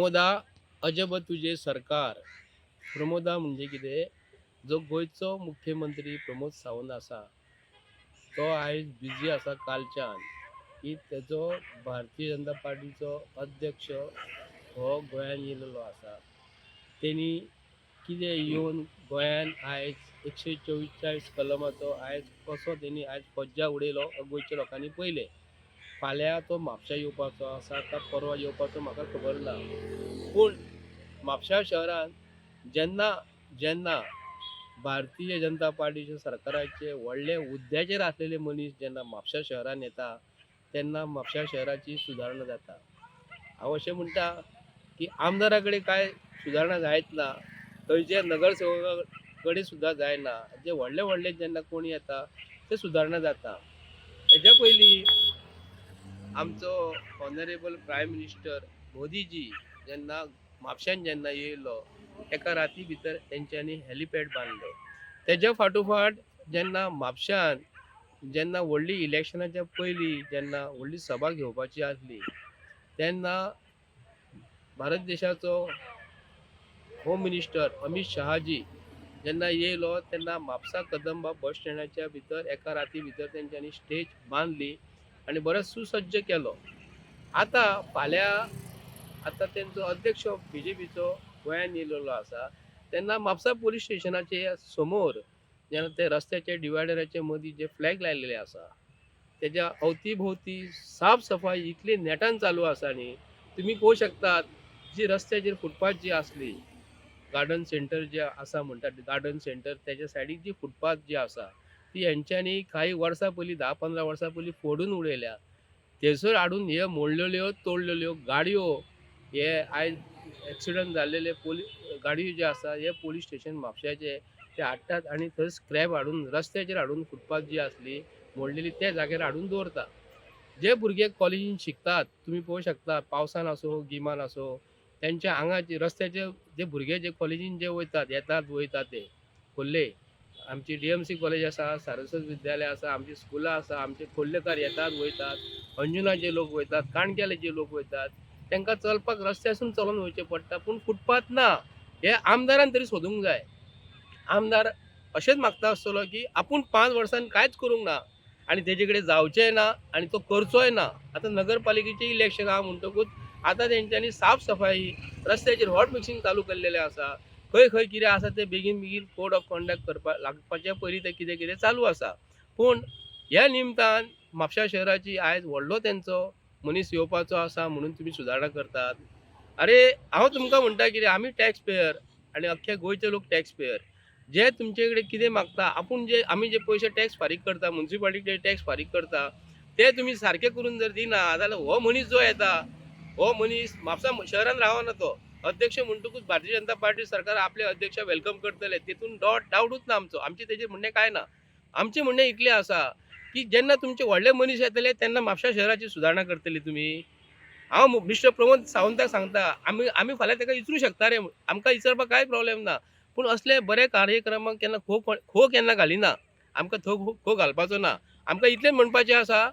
प्रमोदा अजब तुजें सरकार. प्रमोदा म्हणजे कितें, जो गोंयचो मुख्यमंत्री प्रमोद सावंत आसा तो आयज बिजी आसा कालच्यान की तेजो भारतीय जनता पार्टीचो अध्यक्ष हो गोंयान येयलेलो आसा. तेणी कितें येवन गोंयान आयज 144 कलमाचो आयज कसो तेणी आयज फज्जा उडयलो गोंयच्या लोकांनी पळयलें. फाल्यां तो म्हापशा येवपाचो आसा काय परवां येवपाचो म्हाका खबर ना, पूण म्हापशा शहरान जेन्ना जेन्ना भारतीय जनता पार्टीच्या सरकाराचे व्हडले हुद्द्याचेर आसलेले मनीस जेन्ना म्हापशा शहरान येता तेन्ना म्हापशा शहराची सुदारणा जाता. हांव अशें म्हणटा की आमदारा कडेन कांय सुदारणा जायत ना, थंयचे नगरसेवका कडेन सुद्दां जायना. जे व्हडले व्हडले जेन्ना कोण येता ते सुदारणा जाता. हेच्या पयलीं आमचो ऑनरेबल प्रायम मिनिस्टर मोदीजी जेन्ना म्हापश्यान जेन्ना येयलो एका राती भितर तेंच्यांनी हेलिपॅड बांदले. तेज्या फाटोफाट जेन्ना म्हापश्यान जेन्ना व्हडली इलेक्शनाच्या पयलीं जेन्ना व्हडली सभा घेवपाची आसली तेन्ना भारत देशाचो होम मिनिस्टर अमीत शहाजी जेन्ना येयलो तेन्ना म्हापसा कदंबा बस स्टँडाच्या भितर एका राती भितर तेंच्यांनी स्टेज बांदली आनी बरो सुसज्ज केलो. आतां फाल्यां आतां तेंचो अध्यक्ष बीजेपीचो गोंयान येयलेलो आसा तेन्ना म्हापसा पोलीस स्टेशनाचे समोर जेन्ना ते रस्त्याचे डिवायडराचे मदीं जे फ्लॅग लायलेले आसा तेज्या अवती भोवती साफ सफाई इतली नेटान चालू आसा न्ही, तुमी पळोवंक शकतात जी रस्त्याचेर फुटपाथ जी आसली गार्डन सेंटर जे आसा म्हणटात गार्डन सेंटर तेज्या सायडीक जी फुटपाथ जी आसा ती हेंच्यांनी काही वर्सां पयलीं 10-15 वर्सां पयलीं फोडून उडयल्या. थंयसर हाडून हे मोडलेल्यो तोडलेल्यो गाडयो हे आयज एक्सिडंट जाल्लेले गाडयो जे आसा हे पोलीस स्टेशन म्हापशाचे ते हाडटात आनी थंय स्क्रॅप हाडून रस्त्याचेर हाडून फुटपाथ जी आसली मोडलेली त्या जाग्यार हाडून दवरता. जे भुरगे कॉलेजीन शिकतात तुमी पळोवंक शकता पावसान आसूं गिमान आसूं तेंच्या आंगाचे रस्त्याचे जे भुरगे जे कॉलेजीन जे वयतात येतात वयतात ते खोर्ले आमची डीएमसी कॉलेज आसा, सारस्वत विद्यालय आसा, आमची स्कुलां आसा, आमचे खोर्लेकार येतात वयतात, अंजुनाचे लोक वयतात, काणक्याचे लोक वयतात, तांकां चलपाक रस्त्यासून चलोन वयचें पडटा पूण फुटपाथ ना. हे आमदारान तरी सोदूंक जाय. आमदार अशेंच मागता आसतलो की आपूण 5 वर्सान कांयच करूंक ना आनी तेजे कडेन जावचेंय ना आनी तो करचोय ना. आतां नगरपालिकेचें इलेक्शन आहा म्हणटकूच आतां तेंच्यांनी साफ सफाई रस्त्याचेर हॉट मिक्सिंग चालू केल्लेलें आसा. खंय खंय कितें आसा तें बेगीन बेगीन कोड ऑफ कॉन्डक्ट करपा लागपाच्या पयलीं तें कितें कितें चालू आसा. पूण ह्या निमतान म्हापशा शहराची आयज व्हडलो तेंचो मनीस येवपाचो आसा म्हणून तुमी सुदारणा करतात. अरे हांव तुमकां म्हणटा कितें, आमी टॅक्स पेयर आनी अख्खे गोंयचे लोक टॅक्स पेयर. जे तुमचे कडेन कितें मागता आपूण जे आमी जे पयशे टॅक्स फारीक करता मुन्सिपालिटीचे टॅक्स फारीक करता ते तुमी सारके करून जर दिना जाल्यार हो मनीस जो येता हो मनीस म्हापसा शहरान रावना. तो अध्यक्ष म्हणटकूच भारतीय जनता पार्टी सरकार आपले अध्यक्ष welcome करतले तितून डावटूच ना आमचो. आमचें तेजेर म्हणणें कांय ना. आमचें म्हणणें इतलें आसा की जेन्ना तुमचे व्हडले मनीस येतले तेन्ना म्हापशा शहराची सुदारणा करतली तुमी. हांव मिस्टर प्रमोद सावंताक सांगता आमी आमी फाल्यां ताका विचारूं शकता रे, आमकां विचारपाक कांय प्रॉब्लेम ना. पूण असले बरे कार्यक्रमाक केन्ना खो खो केन्ना घालिना, आमकां खो घालपाचो ना. आमकां इतलें म्हणपाचें आसा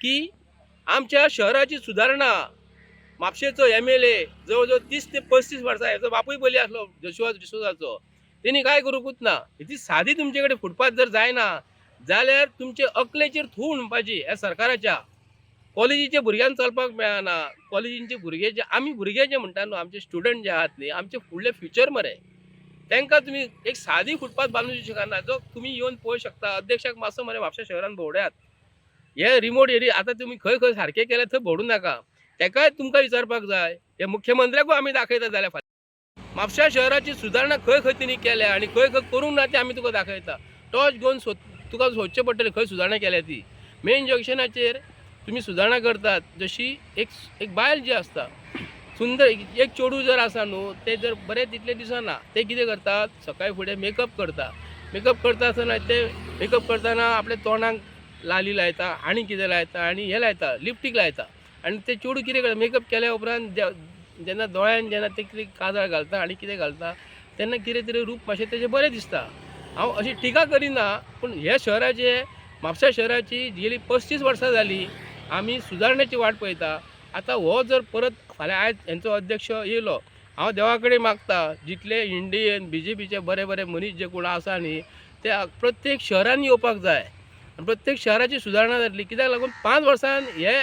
की आमच्या शहराची सुदारणा म्हापशेचो एमएलए जवळ जवळ 30 ते 35 वर्सां हेचो बापूय पयलीं आसलो जोशुआ डिसोजाचो, तेणी कांय करूंकूच ना. ती सादी तुमचे कडेन फुटपाथ जर जायना जाल्यार तुमचे अकलेचेर थू म्हणपाची ह्या सरकाराच्या. कॉलेजीच्या भुरग्यांक चलपाक मेळना. कॉलेजींचे भुरगे जे आमी भुरगे जे म्हणटा न्हू आमचे स्टुडंट जे आहात न्ही आमचे फुडले फ्युचर मरे, तांकां तुमी एक सादी फुटपाथ बांदूंक शकना. जो तुमी येवन पळोवंक शकता अध्यक्षाक मातसो मरे म्हापशा शहरान भोंवड्यात हे रिमोट एरिया आतां तुमी खंय खंय सारकें केलें थंय भोंवडूं नाका. तेकाय तुमकां विचारपाक जाय. हे मुख्यमंत्र्याकूय आमी दाखयता जाल्यार फाल्यां म्हापशा शहराची सुदारणा खंय खंय तेणी केल्या आनी खंय खंय करूंक ना तें आमी तुका दाखयता. टॉर्च घेवन तुका सोदचें पडटलें खंय सुदारणा केल्या ती. मेन जंक्शनाचेर तुमी सुदारणा करतात जशी एक एक बायल जी आसता सुंदर एक चेडूं जर आसा न्हू तें जर बरें तितलें दिसना तें कितें करतात सकाळी फुडें मेकअप करता. मेकअप करता आसतना ते मेकअप करतना आपल्या तोंडाक लाली लायता आनी कितें लायता आनी हें लायता लिपस्टीक लायता आनी ते चेडूं कितें करता मेकअप केल्या उपरांत जेन्ना दोळ्यान जेन्ना ते कितें काजळ घालता आनी कितें घालता तेन्ना कितें तरी रूप मातशें तेजें बरें दिसता. हांव अशी टिका करिना पूण ह्या शहराचे म्हापसा शहराची गेली 35 वर्सां जाली आमी सुदारणेची वाट पळयता. आतां हो जर परत फाल्यां आयज हेंचो अध्यक्ष येयलो, हांव देवा कडेन मागता जितले इंडियन बीजेपीचे बरे बरे मनीस जे कोण आसा न्ही ते प्रत्येक शहरान येवपाक जाय आनी प्रत्येक शहराची सुदारणा जातली. कित्याक लागून 5 वर्सान हे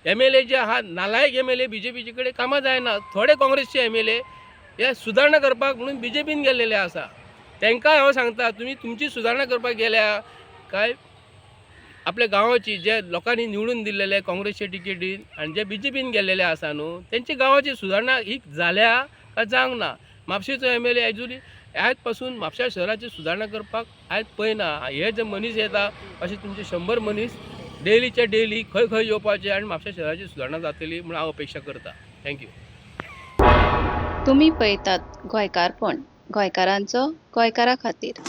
एमएलए जे आहा नालायक एमएलए बीजेपीचे कडेन कामां जायना. थोडे काँग्रेसचे एमएलए हे सुदारणा करपाक म्हणून बीजेपीन गेल्लेले आसा. तांकां हांव सांगता, तुमी तुमची सुदारणा करपाक गेल्या काय आपल्या गांवाची जे लोकांनी निवडून दिल्लेले काँग्रेसचे टिकेटीन आनी जे बीजेपीन गेल्लेले आसा न्हू तेंच्या गांवाची सुदारणा ही जाल्या काय जावंक ना. म्हापशेचो एमएलए एक्चुली आयज पासून म्हापश्या शहराची सुदारणा करपाक आयज पळयना. हे जे मनीस येता अशे तुमचे 100 मनीस डेलीचे डेली खंय खंय येवपाचे आनी म्हापश्या शहराची सुदारणा जातली म्हूण हांव अपेक्षा करता. Thank you. तुमी पळयतात गोंयकारपण, गोंयकारांचो गोंयकारा खातीर.